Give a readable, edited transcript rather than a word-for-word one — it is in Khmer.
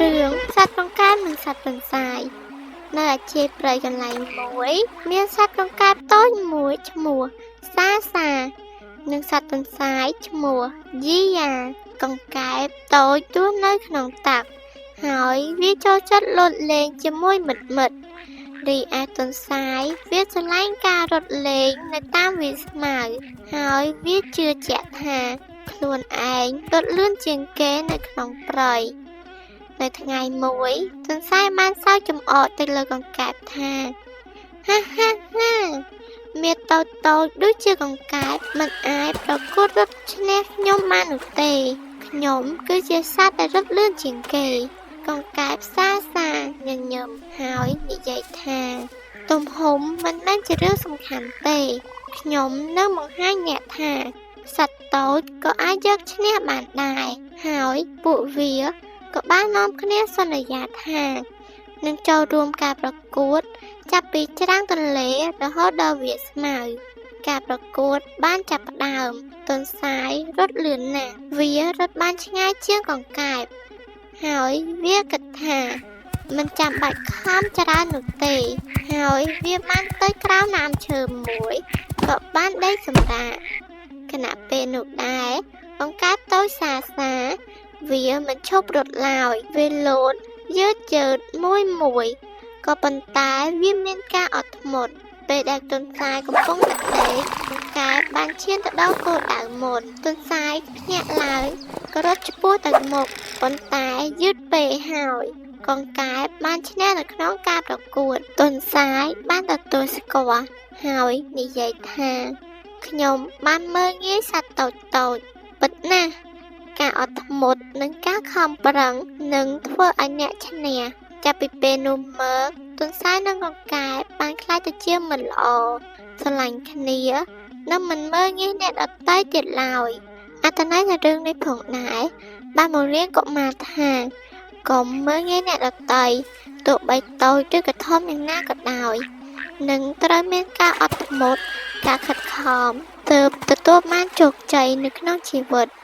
រឿងសត្វកង្កែបនិងសត្វទន្សាយនៅអាជាយព្រៃកន្លែងមួយ មានសត្វកង្កែបតូចមួយឈ្មោះសាសា និងសត្វទន្សាយឈ្មោះយីយ៉ាកង្កែបតូចរស់នៅក្នុងទឹក ហើយវាចូលចិត្តលោតលេងជាមួយមិត្តមិត្តរីឯទន្សាយវាស្រឡាញ់ការរត់លេងនៅតាមវាលស្មៅហើយវាជឿជាក់ថាខ្លួនឯងរត់លឿនជាងគេនៅក្នុងព្រៃនៅថ្ងៃមួយទន្សាយបានសើចចំអកទៅលើកង្កែបថាហាហាហាមាតូចតូចដូចជាកង្កែបមិនអាចប្រកួតរត់ឈ្នះខ្ញុំបាននោះទេខ្ញុំគឺជាសត្វដែលរត់លឿនជាងគេកង្កែបសាសាញញឹមហើយនិយាយថាទំហំមិនមែនជារឿងសំខាន់ទេខ្ញុំនឹងបង្ហាញអ្នកថាសត្វតូចក៏អាចយកឈ្នះបានដែរហើយពួកវាក៏បាននាំគ្នាសន្យាថានឹងចូលរួមការប្រកួតចាប់ពីច្រាំងទន្លេរហូតដល់វាលស្មៅការប្រកួតបានចាប់ផ្ដើមទន្សាយរត់លឿនណាស់វារត់បានឆ្ងាយជាងកង្កែបហើយវាគិតថាមិនចាំបាច់ខំច្រើននោះទេហើយវាបានទៅក្រោមដើមឈើមួយក៏បានដេកសម្រាកខណៈពេលនោះដែរកង្កែបតូចសាសាវាមិនឈប់រត់ឡើយវាលោតយឺតយឺតមួយមួយក៏ប៉ុន្តែវាមានការអត់ធ្មត់ពេលដែលទន្សាយកំពុងតែដេកកង្កែបបានឈានទៅដល់គោលដៅមុនទន្សាយភ្ញាក់ឡើងក៏រត់ឆ្ពោះទៅមុខប៉ុន្តែយឺតពេលហើយកង្កែបបានឈ្នះនៅក្នុងការប្រកួតទន្សាយបានទទួលស្គាល់ហើយនិយាយថាខ្ញុំបានមើលងាយសត្វតូចតូចពិតណាស់ការអត់ធ្មត់និងការខំប្រឹងនឹងធ្វើឲ្យអ្នកឈ្នះចាប់ពីពេលនោះមកទន្សាយនិងកង្កែបបានក្លាយទៅជាមិត្តល្អស្រឡាញ់គ្នានិងមិនមើលងាយអ្នកដទៃទៀតឡើយអត្ថន័យនៃរឿងនេះផងដែរបានបង្រៀនកុមារថាកុំមើលងាយអ្នកដទៃទោះបីតូចឬក៏ធំយ៉ាងណាក៏ដោយនិងត្រូវមានការអត់ធ្មត់ការខិតខំទើបទទួលបានជោគជ័យនៅក្នុងជីវិត។